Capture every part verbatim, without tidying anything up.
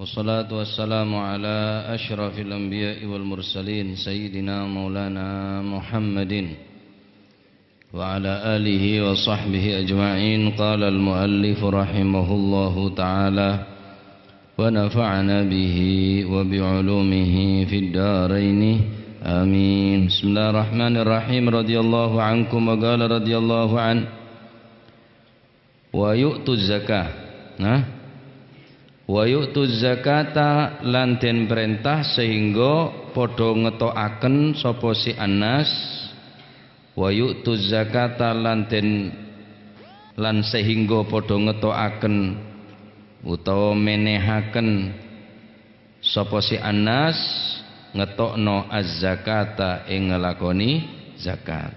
والصلاة والسلام على أشرف الأنبياء والمرسلين سيدنا مولانا محمد وعلى آله وصحبه أجمعين. قال المؤلف رحمه الله تعالى ونفعنا به وبعلومه في الدارين آمين. بسم الله الرحمن الرحيم. رضي الله عنكم وقال رضي الله عنه. Wa yu'tuz zakah. Nah. Wa yu'tuz zakata lan den parènta sehingga padha ngeto'aken sapa si Anas. Wa yu'tuz zakata lan den, lan sehingga padha ngeto'aken utawa menehaken sapa si Anas ngeto'no az-zakata ing nglakoni zakat.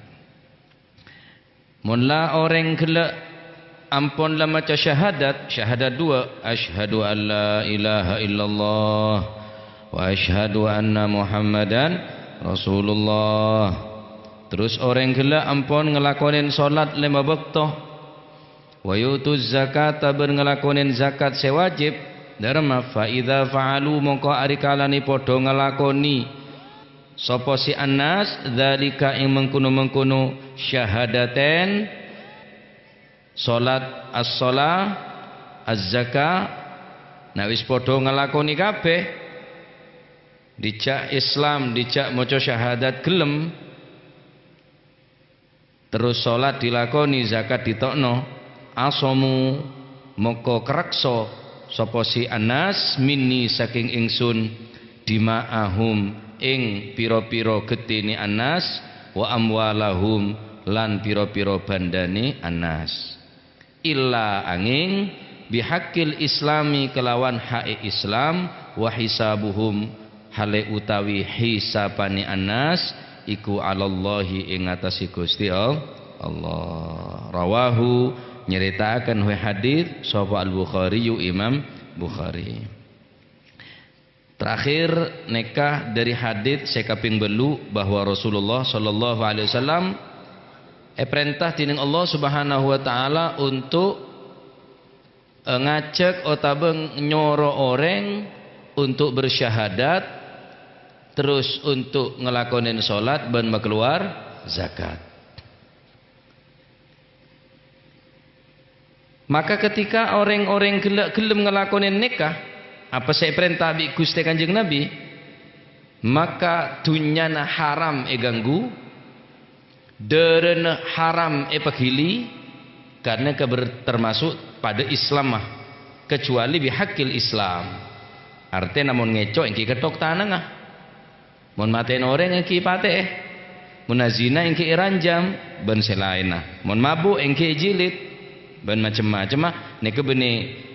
Mon la orèng ghellâ' ampon la maca syahadat, syahadat duwâ', "Asyhadu an la ilaha illallah wa asyhadu anna Muhammadan Rasulullah." Terros orèng ghellâ' ampon nglakonè salat lèma bâkto. "Wa yu'tuz zakata," bân nglakonè zakat sè wajib, dâremma, "fa idza fa'alu," mongko arikalane padha nglakonè sapa si Anas, "dzalika," ing mengkono-mengkono, "syahadaten," salat, as-shalah, az-zakah, na wis padha nglakonè kabeh, dijjhâ' Islam, dijjhâ' maca syahadat ghellem, terros salat dilakonè, zakat dito'no, "asomu," mongko karekso sapa si Anas, "minni," saking ingsun, "dima'ahum," ing pira-pira ghettèna Anas, "wa amwalahum," lan pira-pira bhândhâna Anas. "Illa," angèng, "bihaqqil Islami," kalawan haqqè Islam, "wa hisabuhum," hale utawi hisabane Anas iku alallahi ing atase Gusti Al-, Allah. Rawahu, nyaritaken we hadis sapa Al-Bukhari, Imam Bukhari. Terakhir, neka dari hadis se kaping belu bahwa Rasulullah sallallahu alaihi wasallam eperintah dening Allah Subhanahu wa taala untuk eh, ngajak otabâ nyoro orèng untuk bersyahadat, terros untuk ngalakonen solat bân makalowar zakat. Maka ketika orèng-orèng ghellâ' ghellem ngalakonen neka apa se eparènta bi' Guste Kanjeng Nabi, maka dhunnyana haram eganggu, dârâna haram epaghili, karna kabar termasuk padâ Islamma, kecuali bihaqqil Islam. Artèna mon ngèco' ènggi kettok tanangnga. Mon matè'è orèng ènggi patè'è. Mon azina ènggi eranjam, bân se laènna. Mon mabu' ènggi ejilid, bân macem-macemma. Neka bânnè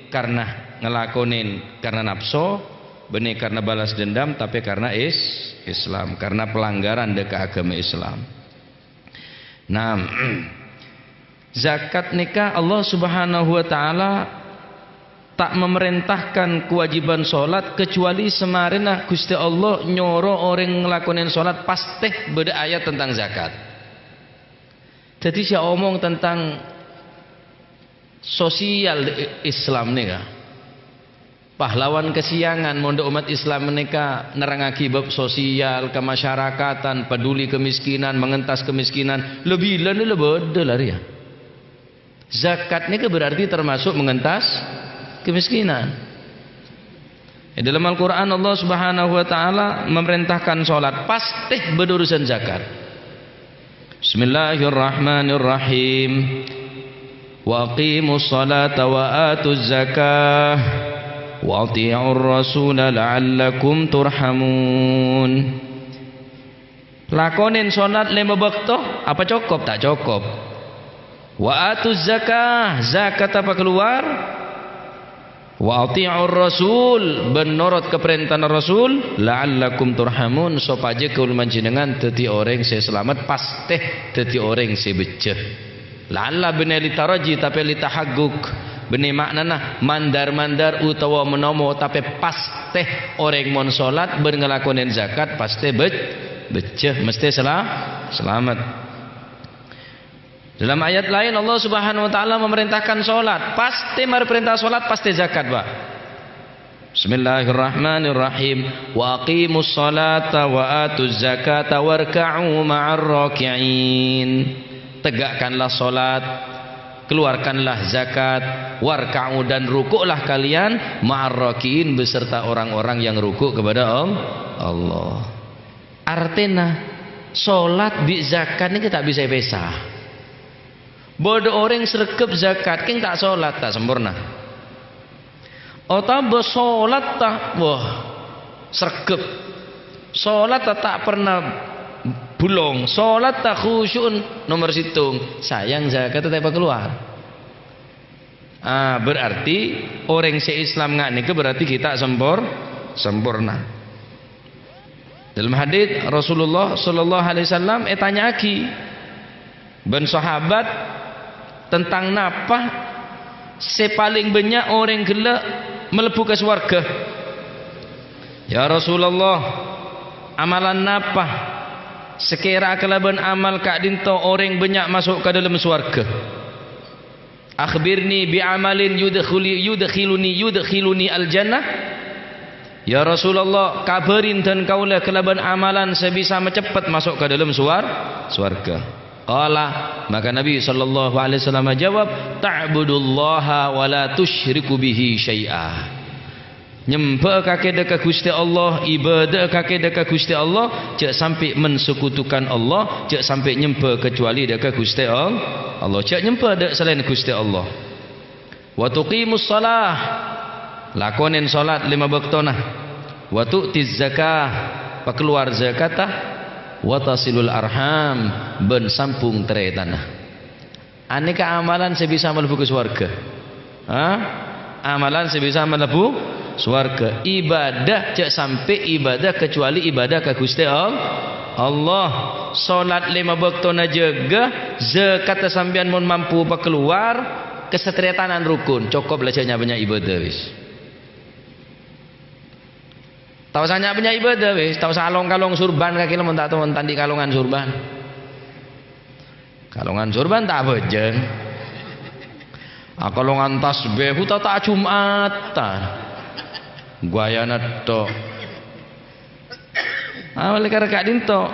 karna ngalakonen karna napso, bânnè karna balas dendam, tapè karna is-, Islam, karna pelanggaran dâ' ka agama Islam. Nah, zakat neka Allah Subhanahu wa taala ta' mamarèntahkan kewajiban solat kecuali samarèna Guste Allah nyoro orèng ngalakonen solat pastè bâdâ ayat tentang zakat. Dhâddhi, se omong tentang sosial Islam neka, pahlawan kesiangan mon dâ' ommat Islam neka nerrangngagi bab sosial, kemasyarakatan, peduli kemiskinan, mengentas kemiskinan, lebih la bâdâ la rèya. Zakat neka berarti termasuk mengentas kemiskinan. È dâlem Al-Qur'an, Allah Subhanahu wa taala mamarèntahkan solat, pastè bâdâ urusan zakat. Bismillahirrahmanirrahim. "Wa aqimus salata wa atuz zakah, wa ati'ur rasula la'allakum turhamun." Lakonen solat lèma bâkto, apa cokop? Ta' cokop. "Wa atuz zakah," zakat apa kalowar? "Wa ati'ur rasul," bân norot ka parèntana Rasul, "la'allakum turhamun," sopajâ kaulâ panjhennengngan dhâddhi orèng sè salamet, pastè dhâddhi orèng sè bejjhâ. La'alla bânnè litaraji, tapè litahagguk. Bânnè ma'nana mandar-mandar utawa manomo, tapè pastè orèng mon solat bân ngalakonen zakat, pastè bej-, bejjhâ, mastè sela-, salamet. Dalam ayat laèn, Allah Subhanahu wa taala mamarèntahkan solat. Pastè marè parènta solat, pastè zakat, Pak. Bismillahirrahmanirrahim. "Wa aqimus sholata wa atuz zakata warka'u ma'ar raki'in." Tegakkanlah salat, keluarkanlah zakat, "warka'u," dan rukuklah kalian, "ma'ar raki'in," beserta orang-orang yang rukuk kepada Al-, Allah. Artèna, salat bi' zakat nèka ta' bisa èpèsa. Bâdâ orèng sregep zakat, kèng ta' salat, ta' samporna. Otabâ salat ta', wah, sregep. Salat ta', ta' pernah bulong. Salat ta' khusyu'en, nomer sèttong. Sayang, zakat ta' èpakalowar. Ah, berarti orèng sè Islam nga' nèka berarti ghi' ta' sempor-, samporna. Dalam hadits Rasulullah sallallahu alaihi wasallam ètanya'aghi bân sahabat tentang napa sè palèng bânnya' orèng ghellâ' malebbhu ka sowarghâ. "Ya Rasulullah, amalan napa sè kèra kalabân amal ka'dinto orèng bânnya' maso' ka dâlem sowarghâ?" "Akhbirni bi amalin yudkhuli-, yudkhiluni, yudkhiluni al-jannah." "Ya Rasulullah, kabhâri dhân kaulâ kalabân amalan sè bisa maceppet maso' ka dâlem suwar-, sowarghâ." Qala, maka Nabi sallallahu alaihi wasallam ajâwâb, "Ta'budullaha wa la tusyriku bihi syai'a." Nyembhâ kakè dâ' ka Ghustè Allah, ibâdâ kakè dâ' ka Ghustè Allah, jhâ' sampè' mensekutukan Allah, jhâ' sampè' nyembhâ kecuali dâ' ka Ghustè All-, Allah, jhâ' nyembhâ dâ' salaèn Ghustè Allah. "Wa tuqimus shalah," lakonè salat lèma bâktona. "Wa tu'tiz zakah," pakalowar zakatta. "Wa tasilul arham," bân sambung tarètanna. Anèka amalan sè bisa malebbhu ka sowarghâ. Ha? Amalan sè bisa malebbhu sowarghâ. Ibâdâ, jhâ' sampè' ibâdâ kecuali ibâdâ ka Ghustè All-, Allah. Salat lèma bâktona jâgâ, zakatta sampèyan mon mampu pakalowar, kasatarètanan rokon, cokop la jhâ' nya-bânnya' ibâdâ wis. Ta' osa nya-bânnya' ibâdâ wis, ta' osa along-kalong surban kakè la mon ta' ta-, mon ta' andi' kalongan surban. Kalongan surban ta' abhâjâng. Akalongan tasbih, ta' ta' Jum'atan. Ghâjâna tok. Ah, oleh karena ka'dinto.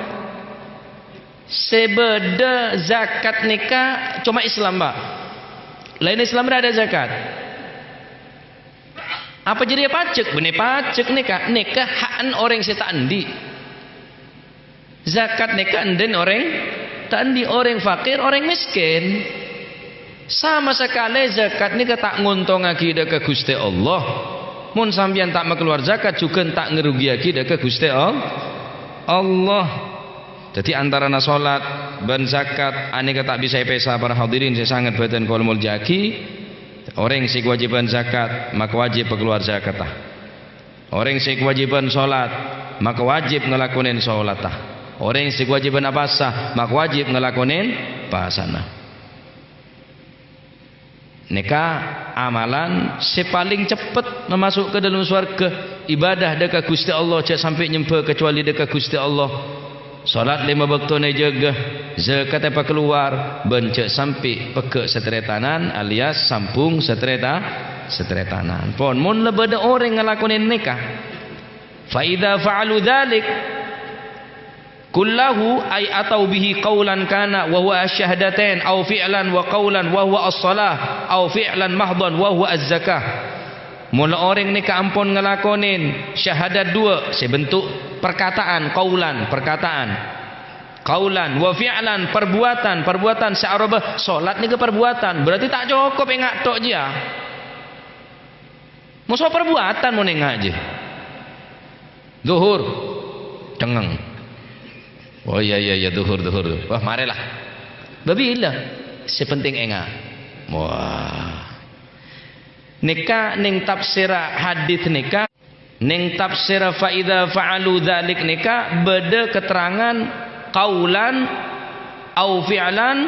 Sè bâdâ zakat nèka coma Islam, Pak. Laèn Islam bâdâ zakat. Apa jârèya pajhâk? Bânnè pajhâk nèka, nèka ha'en orèng sè ta' andi'. Zakat nèka endhen orèng ta' andi', orèng fakir, orèng mèskèn. Sama sakalè zakat nèka ta' ngontongngaghi dâ' ka Ghustè Allah. Mon sampèyan ta' makalowar zakat, jhughân ta' ngarogiyaghi dâ' ka Ghustè All-, Allah. Dhâddhi, antarana salat bân zakat anèka ta' bisa èpèsa, para hadirin sè sanget bhâdhân kaulâ molja'aghi. Orèng sè kawâjibhân zakat, maka wâjib pakalowar zakatta. Orèng sè kawâjibhân salat, maka wâjib ngalakonè salatta. Orèng sè kawâjibhân apasa, maka wâjib ngalakonè pasana. Nèka amalan sè palèng ceppet mamaso' ka dâlem sowarghâ, ibâdâ dâ' ka Ghustè Allah, jhâ' sampè' nyembhâ kecuali dâ' ka Ghustè Allah. Salat lèma bâktona èjâgâ, zakat èpakalowar, bân jhâ' sampè' pegghâ' satarètanan alias sambung satarèta-, satarètanan. Pon, mon la bâdâ orèng ngalakonè nèka, "Fa idza fa'alu dzalik kullahu, ay atau bihi qaulan kana wa huwa asy-syahadatain, au fi'lan wa qaulan wa huwa as-shalah, au fi'lan mahdhan wa huwa az-zakah." Mon la orèng nèka ampon ngalakonè syahadat duwâ' sè bentuk perkataan, qaulan, perkataan, qaulan, wa fi'lan, perbuatan, perbuatan sè aropa salat nèka perbuatan, berarti ta' cokop enga' tok jiyâ. Moso perbuatan mon enga' jiyâ. Zuhur, cengngeng. Oh, iyâ, iyâ, iyâ, zuhur, zuhur. Wah, marèlah. Bâbila? Sè pentèng enga'. Wah. Nèka neng tafsir hadits nèka, neng tafsir fa idza fa'alu dzalik nèka bâdâ keterangan qaulan au fi'lan,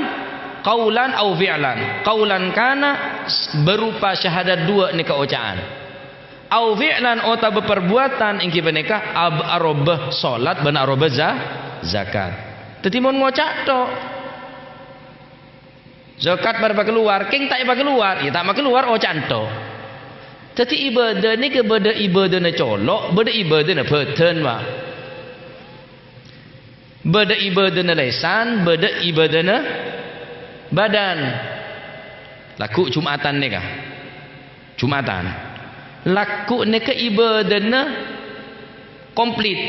qaulan au fi'lan. Qaulan kana s-, berupa syahadat duwâ' nèka oca'an. Au fi'lan otabâ perbuatan ènggi panèka ab-, aropa salat bân aropa za-, zakat. Dhâddhi mon ngoca' tok. Zakat marè pakalowar, kèng ta' èpakalowar, iyâ ta' makalowar oca'an tok. Dhâddhi, ibâdâh nèka bâdâ ibâdâna colo', bâdâ ibâdâna bhâdhân, Pak. Bâdâ ibâdâna lèsan, bâdâ ibâdâna bâdân. Lagghu' Jum'atan nèka. Jum'atan. Lagghu' nèka ibâdâna komplit.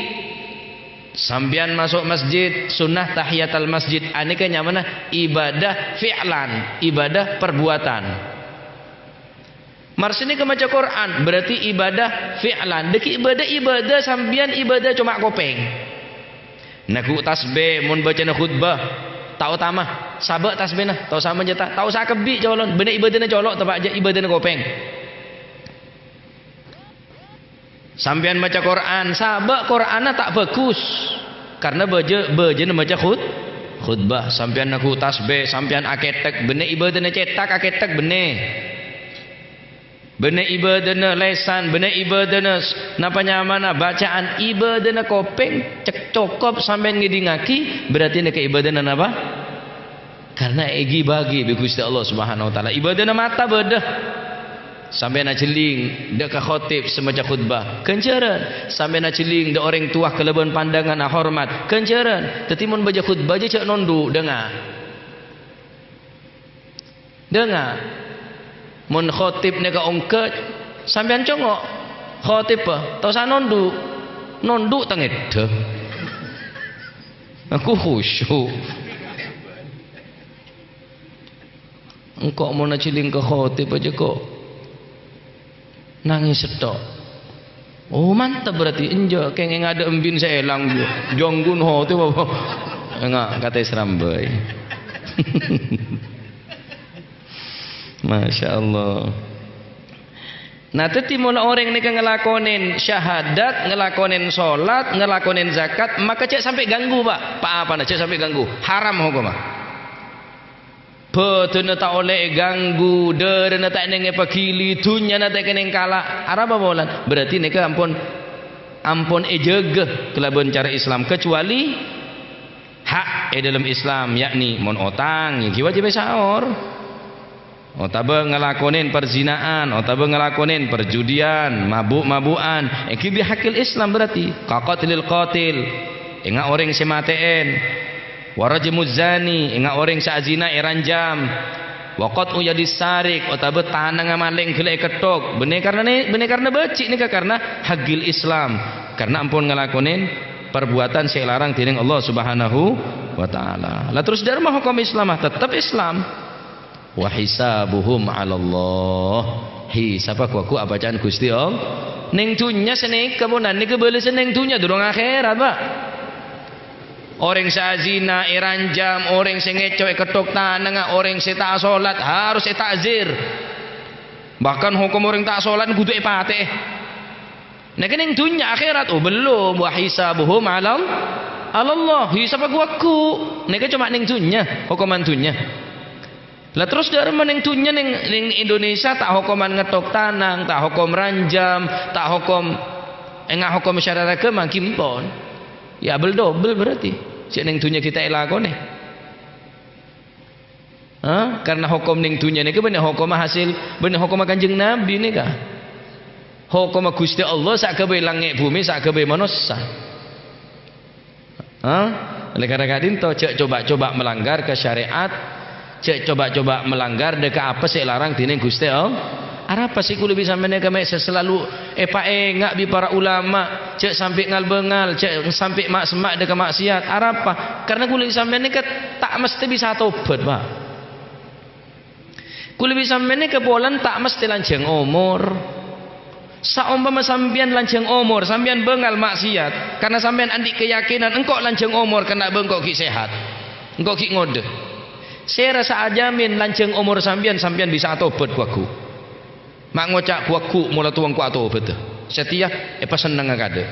Sampèyan maso' masjid, sunnah tahiyatal masjid, anèka nyamana ibâdâh fi'lan, ibâdâh parbuwatan. Mara sanèka maca Qur'an, berarti ibâdâh fi'lan. Dhâggi' bâdâ ibâdâh sampèyan ibâdâh coma kopèng. Nagghu' tasbih mon bâcana khutbah, ta' otama. Sabâ' tasbihna, ta' osa manjata, ta' osa kabbhi colon. Bânnè ibâdâna colo', teppa' jâ' ibâdâna kopèng. Sampèyan maca Qur'an, sabâ' Qur'anna ta' bhâghus. Karna bâjâ-, bâjâna maca khut-, khutbah. Sampèyan nagghu' tasbih, sampèyan akètèk, bânnè ibâdâna cètak, akètèk bânnè. Bânnè ibâdâna lèsan, bânnè ibâdâna s-, napa nyamana bacaan, ibâdâna kopèng, cè'-, cokop sampèyan ngèdingngaghi, berarti nèka ibâdâna napa? Karna èghibâghi bi' Ghustè Allah Subhanahu wa Ta'ala. Ibâdâna mata bâdâ. Sampèyan ajhelling dâ' ka khotib sè maca khutbah, ghânjhârân. Sampèyan ajhelling dâ' orèng towa kalabân pandhângan ahormat, ghânjhârân. Dhâddhi, mon bâjâ khutbah, jhâ' nondhu', dhânga'. Dhânga'. Mon khotib nèka ongghâ, sampèyan congo'. Khotib, ta' osa nondhu'. Nondhu' tang èdhâ. Aku khusyuk. Engko' mon ajhelling ka khotib jhâ' ko' nangès sètto'. Oh, mantep berarti. Enjâ', kèngèng adâ' embin sè èlang, jâ-, jângghun khotib apa? Enga', katè srambâi. Masya Allah. Nah, dhâddhi, mon orèng nèka ngalakonè syahadat, ngalakonè sholat, ngalakonè zakat, maka jhâ' sampè' ganggu, Pak. Pa-apana jhâ' sampè' ganggu. Haram hokomma. Bhâdhânna ta' ollè èganggu, dârâna ta' ènèng èpaghili, dhunnyana ta' èkènèng kala'. Arapa polana? Berarti nèka ampon, ampon èjâgâ kalabân cara Islam, kecuali hak è dâlem Islam, yakni mon otang, ya ghi wajib èsaor. Otabâ ngalakonè parzina'an, otabâ ngalakonè parjudiyan, mabu'-mabu'an, ènggi bi' hakkil Islam berarti. Ka qatlil qatil, enga' orèng sè matè'è. Wa rajmuz zani, enga' orèng sè azina èranjam. Wa qat'u yadis sariq, otabâ tanangnga malèng ghellâ' èketthok. Bânnè karna nè-, bânnè karna bâji' nèka karna haggil Islam. Karna ampon ngalakonè parbuatan sè èlarang dèning Allah Subhanahu wa Ta'ala. La terros dâ' remma hokom Islam, ah, tettep Islam. Wa hisabuhum 'alallah. Hisabbhâ ghu-, ghu-, abâcaan Ghustè Allah. Neng dhunnya sanèka, ponan, nèka bâlessân neng dhunnya, durung akhèrat, Pak. Orèng sè azina èranjam, orèng sè ngèco' èketthok tanangnga, orèng sè ta' asolat harus èta'zir. Bahkan hokom orèng ta' asolat kodhu èpatè'è. Nèka neng dhunnya, akhèrat, oh, bellum. Wa hisabuhum 'alal-, 'alallah. Hisabbhâ ghu-, ghu-, nèka coma neng dhunnya, hokoman dhunnya. La terros dâ' remma neng dhunnya, neng, neng Indonesia ta' hokoman ngetthok tanang, ta' hokom ranjam, ta' hokom, enga' hokom syariat agama, ghi empon. Ya abel-dobel berarti. Sè neng dhunnya ghi' ta' èlakonè. Ha? Karna hokom neng dhunnya nèka bânnè hokomma hasil, bânnè hokomma Kanjeng Nabi nèka. Hokomma Ghustè Allah sè aghâbây langngè' bhumè, sè aghâbây manossa. Ha? Oleh karena ka'dinto, jhâ' coba-coba melanggar ka syariat, jhâ' coba-coba melanggar dâ' ka apa sè èlarang dèning Ghustè Allah. Arapa sè kulâ bi' sampèyan nèka mè' sè salalu èpaènga' bi' para ulama, jhâ' sampè' ngal-bângal, jhâ' sampè' ma'-, semma' dâ' ka ma'siyat. Arapa? Karna kulâ bi' sampèyan nèka ta' mestè bisa atobhât, Pak. Kulâ bi' sampèyan nèka polana ta' mestè lanjhâng omor. Saompama sampèyan lanjhâng omor, sampèyan bângal ma'siyat, karna sampèyan andi' kayakinan engko' lanjhâng omor karna bâ engko' ghi' sehat, engko' ghi' ngodâ. Sèra sè ajamin lanjhâng omor sampèyan, sampèyan bisa atobhât ghu-, ghu-. Ma' ngoca' ghu-, ghu-, mola towa engko' atobhâdhâ. Satèya èpasennengnga kadâ'.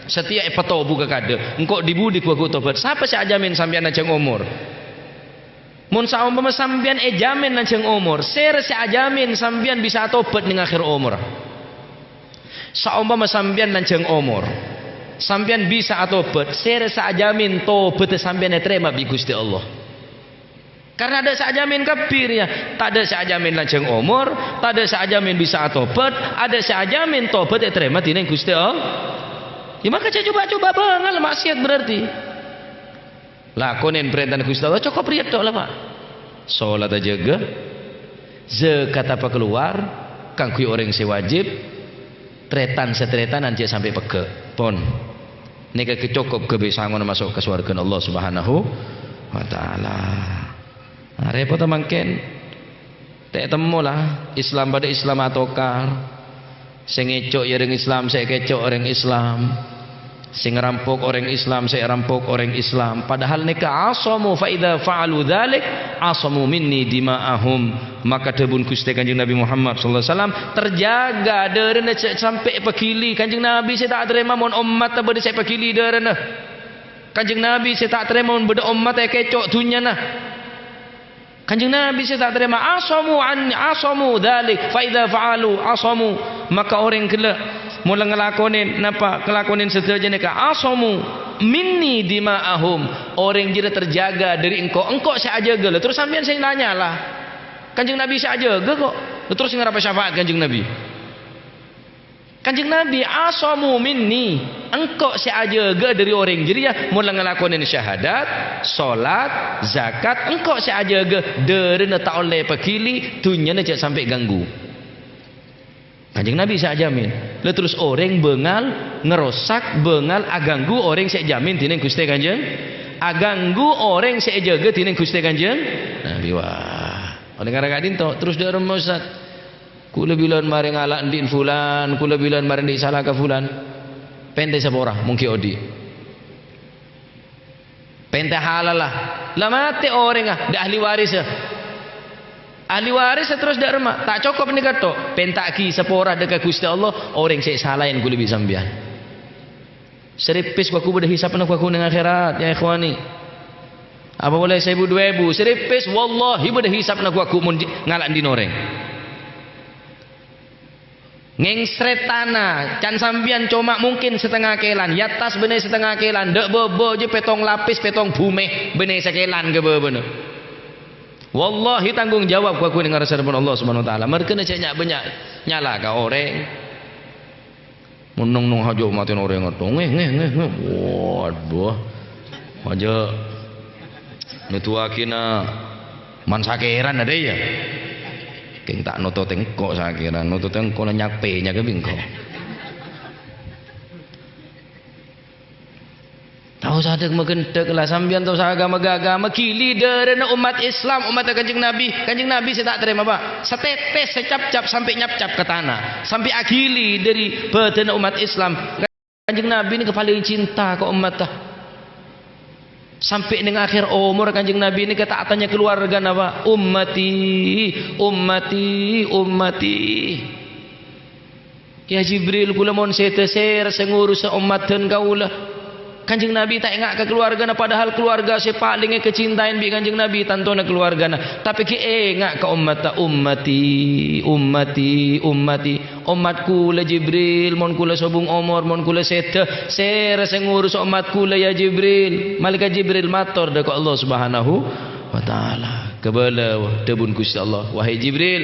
Satèya èpatobhughâ kadâ'. Engko' dhi-budhi ghu-, ghu-, tobhât. Sapa sè ajamin sampèyan lanjhâng omor? Mon saompama sampèyan èjamin lanjhâng omor, sèra sè ajamin sampèyan bisa atobhât neng akhèr omor? Saompama sampèyan lanjhâng omor, sampèyan bisa atobhât, sèra sè ajamin tobhâddhâ sampèyan ètarèma bi' Ghustè Allah? Karna tadâ' sè ajhâmin kabbhi rèya. Tadâ' sè ajhâmin lanjhâng omor, tadâ' sè ajhâmin bisa atobhât, tadâ' sè ajhâmin tobhât ètarèma dhinèng Ghustè Allah. Ya, maka jhâ' coba-coba bângal maksiat berarti. Lakonè parèntana Ghustè Allah, cokop rèya tok la, Pa'. Sholat ajâgâ, zakat apa kalowar kaangghuy orèng sè wajib, tarètan-satarètanan jhâ' sampè' pegghâ'. Pon. Nèka ghi' cokop ghâbây sangona maso' ka sowarghâna Allah Subhanahu wa Ta'ala. Nah, rèpotta mangkèn. Ta' ètemmo la, Islam padâ Islam atokar. Sè ngèco' ya orèng Islam, sè èkèco' orèng Islam. Sè ngarampok orèng Islam, sè èrampok orèng Islam. Padahal nèka asamu, fa idza fa'alu dzalik, asamu minni dima'ahum. Maka dhâbuna Ghustè Kanjeng Nabi Muhammad sallallahu alaihi wasallam, terjaga dârâna jhâ' sampè' èpaghili. Kanjeng Nabi sè ta' tarèma mon ommatta bâdâ sè èpaghili dârâna. Kanjeng Nabi sè ta' tarèma mon bâdâ ommatta èkèco' dhunnyana. Kanjeng Nabi sè ta' tarèma, "Asamu anni, asamu dzalik, fa idza fa'alu, asamu." Maka orèng ghellâ' mola ngalakonè napa kalakonè sadhâjâ nèka, "Asamu minni dima'ahum." Orèng jârèya terjaga dâri engko', engko' sè ajâgâ. Lha terros sampèyan sè la nyala. Kanjeng Nabi sè ajâgâ kok. Lha terros sè ngarapa syafaat Kanjeng Nabi? Kanjeng Nabi, "Asamu minni." Engko' sè ajâgâ dâri orèng jârèya, mola ngalakonè syahadat, sholat, zakat, engko' sè ajâgâ dârâna ta' ollè èpaghili, dhunnyana jhâ' sampè' ganggu. Kanjeng Nabi sè ajhâmin. Lha terros orèng bângal ngerosak, bângal aganggu orèng sè èjhâmin dhinèng Ghustè Kanjeng, aganggu orèng sè èjâgâ dhinèng Ghustè Kanjeng Nabi. Wah, oleh karena ka'dinto, terros dâ' remma, Ustaz. Kaulâ bilân marè ngala' andi' fulan, kaulâ bilân marè andi' sala ka fulan. Pèntè sapora, mon ghi' odi'. Pèntè halalla. La matè orèngnga, dâ' ahli warissa. Ahli warissa terros dâ' remma, ta' cokop nèka tok. Pènta'aghi sapora dâ' ka Ghustè Allah, orèng sè èsalaè kaulâ bi' sampèyan. Sèrèpès ghu-, ghu bâdâ hisabna ghu-, ghu neng akhèrat, ya ikhwani. Apa polè saèbu duwâ èbu, sèrèpès, wallahi bâdâ hisabna ghu-, ghu mon ji-, ngala' andi' orèng. Ngèngsrèt tana, can sampèyan coma mungkin satengnga kèlan, è attas bânnè satengnga kèlan, dâ' bâbâ jâ pètong lapis, pètong bhumè, bânnè sakèlan ka bâbâna. Wallahi tanggung jawab ghu-, ghu neng arassa adhâpon Allah Subhanahu wa Ta'ala. Marghâna jhâ' nya'-, bânnya' nyala ka orèng. Mon neng-neng hajâ' matèna orèng ghâto. Ngè, ngè, ngè, ngè. Waduh. Hajâ' notowaghina man sakèran adâ, ya. Kèng ta' notot engko' sakèran. Notot engko' la nyapè nyakè bi' engko'. Ta' osa dhâk-maghândhâk la, sampèyan ta' osa agama-ghâgama, ghili dârâna ommat Islam, ommatta Kanjeng Nabi. Kanjeng Nabi sè ta' tarèma, Pa'. Satètès, sacapcap, sampè' nyapcap ka tana. Sampè' aghili dâri bâdâna ommat Islam. Kanjeng Nabi nèka palèng cinta ka ommatta. Sampè' neng akhèr omor Kanjeng Nabi nèka ta' atanya kalowargana, Pa'. "Ummati, ummati, ummati." "Ya Jibril, kaulâ mon sèdhâ sèra sè ngorusa ommaddhân kaulâ?" Kanjeng Nabi ta' enga' ka kalowargana, padahal kalowarga sè palèng èkacintaè bi' Kanjeng Nabi tantona kalowargana. Tapè ghi' enga' ka ommatta, "Ummati, ummati, ummati." "Ommat kaulâ, Jibril, mon kaulâ sobung omor, mon kaulâ sèdhâ, sèra sè ngorusa ommat kaulâ, ya Jibril?" Malaèkat Jibril mator dâ' ka Allah Subhanahu wa Ta'ala. Kabâlâ dhâbuna Ghustè Allah, "Wahai Jibril,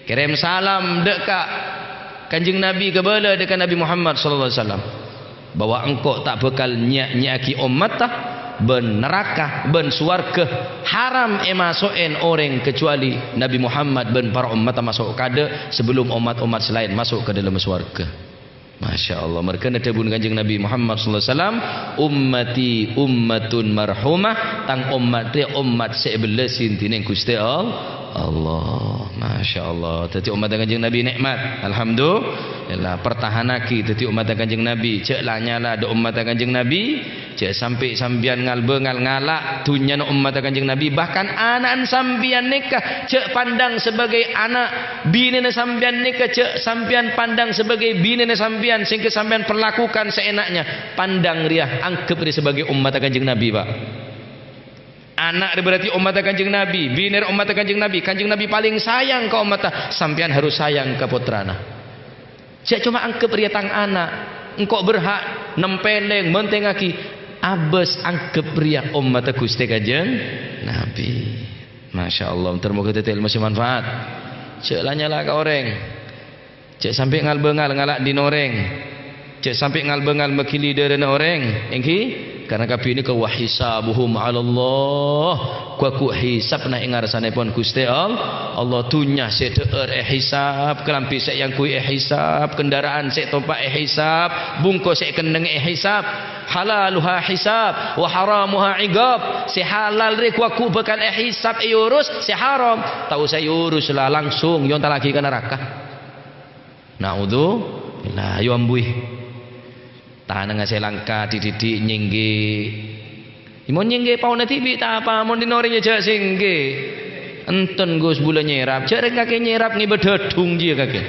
kèrèm salam dâ' ka Kanjeng Nabi, kabâlâ dâ' ka Nabi Muhammad sallallahu alaihi wasallam, bahwa engko' ta' bhâkal nya'-nya'aghi ommatta bân naraka bân sowarghâ haram èmaso'è orèng kajhâbhâna Nabi Muhammad bân para ommatta maso' kaadâ' sabellunna ommat-ommat sè laèn maso' ka dâlem sowarghâ." Masya Allah, marghâna dhâbuna Kanjeng Nabi Muhammad sallallahu alaihi wasallam, "Ummati ummatun marhumah," tang ommat rèya ommat sè èbellasè dhinèng Ghustè All-, Allah. Masya Allah, dhâddhi ommatta Kanjeng Nabi nè'mat. Alhamdulillah, pertahanaghi dhâddhi ommatta Kanjeng Nabi. Jhâ' la nyala dâ' ommatta Kanjeng Nabi. Jhâ' sampè' sampèyan ngal-bângal ngala' dhunnyana ommatta Kanjeng Nabi, bahkan ana'na sampèyan nèka jhâ' pandang sebagai ana', binèna sampèyan nèka jhâ' sampèyan pandang sebagai binèna sampèyan, sehingga sampèyan perlakukan seenaknya. Pandang rèya, anggep rèya sebagai ommatta Kanjeng Nabi, Pak. Ana' rèya berarti ommatta Kanjeng Nabi, binè rèya ommatta Kanjeng Nabi, Kanjeng Nabi palèng sayang ka ommatta, sampèyan harus sayang ka pottrana. Jhâ' coma anggep rèya tang ana', engko' berhak nèmpèlèng, mèntèngngaghi. Abâs angghep rèya ommatta Ghustè Kanjeng Nabi. Masya Allah, ter-moga dhâddhi èlmo sè manfaat. Jhâ' la nyala ka orèng. Jhâ' sampè' ngal-bângal ngala' dhin orèng. Jhâ' sampè' ngal-bângal maghili dhârâna orèng, èngghi? Karna kabbhi nèka wa hisabuhum 'alallah. Ghu-lagghu hisabna è ngarsanèpon Ghustè All-, Allah. Dhunnya sè dhâ'âr èhisab, kalambhi sè èangghuy èhisab, kendaraan sè ètompa' èhisab, bungko sè èkennengngè èhisab, halaluha hisab, wa haramuha iqab. Sè halal rè ghu-lagghu bhâkal èhisab, èurus, sè haram ta' osa èurus la, langsung èontallaghi ka naraka. Na'udzubillah, ayo ambuwi. Tanangnga sè langka, dhi'-dhi'-dhi' nyèngghi. Mon nyèngghi paona dhibi' ta' apa, mon dhin orèng ya jhâ' sèngghi. Enten Gus bulâ nyèrap, jhâ' rèng kakè nyèrap ngèbâ dhâdhung jiyâ kakè.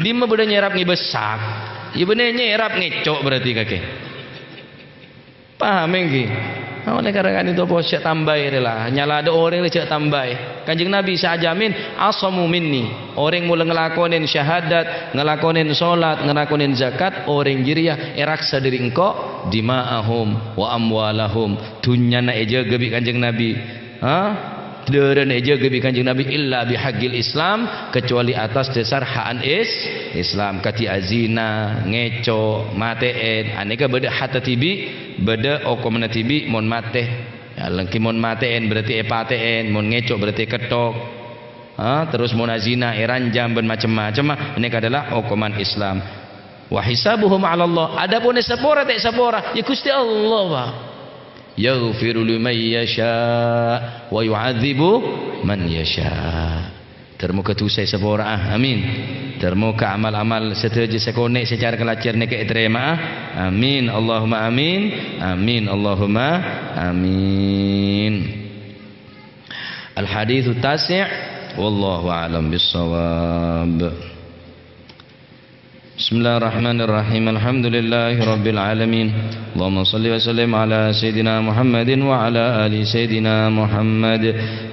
Dimma bâdâ nyèrap ngèbâ sak? Ya bânnè nyèrap ngèco' berarti kakè. Paham èngghi? Nah, oleh karena itu, pos, jhâ' tambâi rè la. Nyala dâ' orèng rè jhâ' tambâi. Kanjeng Nabi sè ajhâmin, "Asamu minni." Orèng mola ngalakonè syahadat, ngalakonè salat, ngalakonè zakat, orèng jârèya èraksa dâri engko', dima'ahum wa amwalahum. Dhunnyana èjâgâ bi' Kanjeng Nabi. Ha? Dhârâna èjâgâ bi' Kanjeng Nabi illa bihaqqil Islam, kecuali atas dasar ha'an is-, Islam. Kadhi azina, ngèco', matè'èn. Anèka bâdâ hatta dhibi', bâdâ okomanna dhibi' mon matè. Ya, lenggi mon matè'èn berarti èpatè'èn, mon ngèco' berarti èketthok. Ha, terros mon azina, èranjam, bân macem-macem, anèka adalah okoman Islam. "Wa hisabuhum 'alallah." Adapun èsapora ta' èsapora, ya Ghustè Allah, Pak. "Yaghfiru liman yasha' wa yu'adzibu man yasha'." Ter-moga dhusa èsapora'a. Amin. Ter-moga amal-amal sadhâjâ sakonè' sacara kalajâr nèka ètarèma'a. Amin. Allahumma amin. Amin. Allahumma amin. Al-haditsu tasi'. Wallahu a'lam bissawab. بسم الله الرحمن الرحيم. الحمد لله رب العالمين. اللهم صل وسلم على سيدنا محمد وعلى آل سيدنا محمد.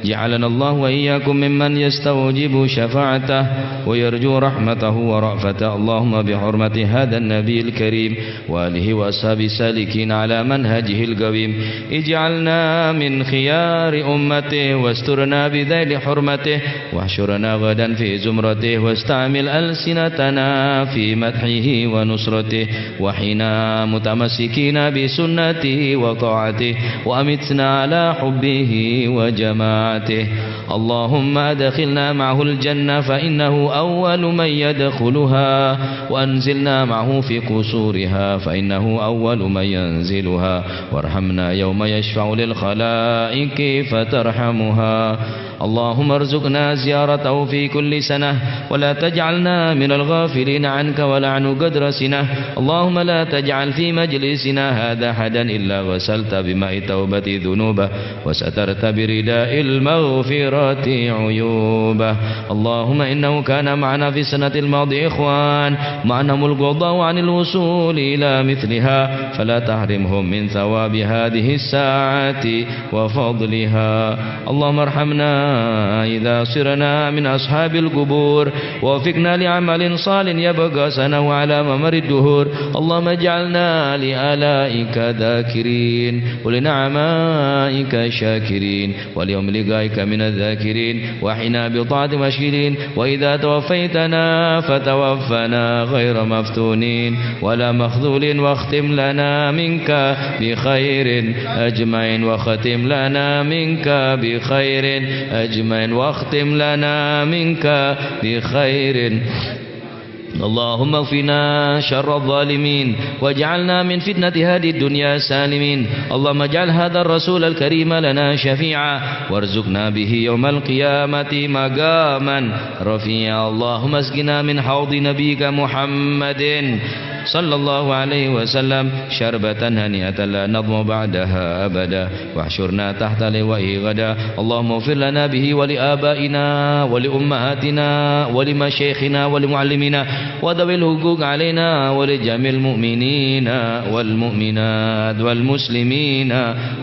جعلنا الله وإياكم ممن يستوجب شفاعته ويرجو رحمته ورأفته. اللهم بحرمة هذا النبي الكريم وآله وأصحابه السالكين على منهجه القويم، اجعلنا من خيار أمته واسترنا بذيل حرمته، واحشرنا غدا في زمرته، واستعمل ألسنتنا في مدحه ونصرته، وأحينا متمسكين بسنته وطاعته، وأمتنا على حبه وجماعته. اللهم أدخلنا معه الجنة فإنه أول من يدخلها، وأنزلنا معه في قصورها فإنه أول من ينزلها، وارحمنا يوم يشفع للخلائق فترحمها. اللهم ارزقنا زيارته في كل سنة، ولا تجعلنا من الغافلين عنك ولا عنه قدر سنة. اللهم لا تجعل في مجلسنا هذا أحدا إلا غسلت بماء التوبة ذنوبه، وسترت برداء المغفرة عيوبه. اللهم إنه كان معنا في السنة الماضية إخوان، معهم القضاء عن الوصول إلى مثلها، فلا تحرمهم من ثواب هذه الساعة وفضلها. اللهم ارحمنا إذا صرنا من أصحاب القبور، ووفقنا لعمل صالح يبقى أثره على ممر الدهور. اللهم اجعلنا لآلائك ذاكرين، ولنعمائك شاكرين، وليوم لقائك من الذاكرين، وأحينا بطاعتك مشغولين، وإذا توفيتنا فتوفنا غير مفتونين ولا مخذولين، واختم لنا منك بخير أجمعين، واختم لنا منك بخير أجمعين، واختم لنا منك بخير. اللهم اكفنا شر الظالمين، واجعلنا من فتنة هذه الدنيا سالمين. اللهم اجعل هذا الرسول الكريم لنا شفيعا، وارزقنا به يوم القيامة مقاما رفيعا. اللهم اسقنا من حوض نبيك محمد صلى الله عليه وسلم شربة هنيئة لا نظمأ بعدها أبدا. واحشرنا تحت لوائه غدا. اللهم اغفر لنا به ولآبائنا ولأمهاتنا ولمشايخنا ولمعلمينا وذوي الحقوق علينا ولجميع المؤمنين والمؤمنات والمسلمين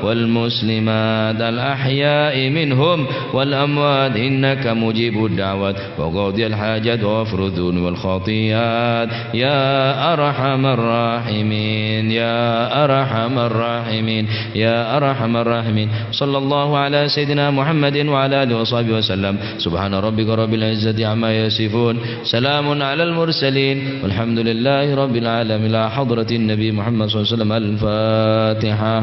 والمسلمات الأحياء منهم والأموات إنك مجيب الدعوات وقاضي الحاجات وغافر الذنوب والخطيئات يا أرحم أرحم الراحمين، يا أرحم الراحمين، يا أرحم الراحمين. صلى الله على سيدنا محمد وعلى آله وصحبه وسلم. سبحان ربك رب العزة عما يصفون. سلام على المرسلين. والحمد لله رب العالمين. إلى حضرة النبي محمد صلى الله عليه وسلم. الفاتحة.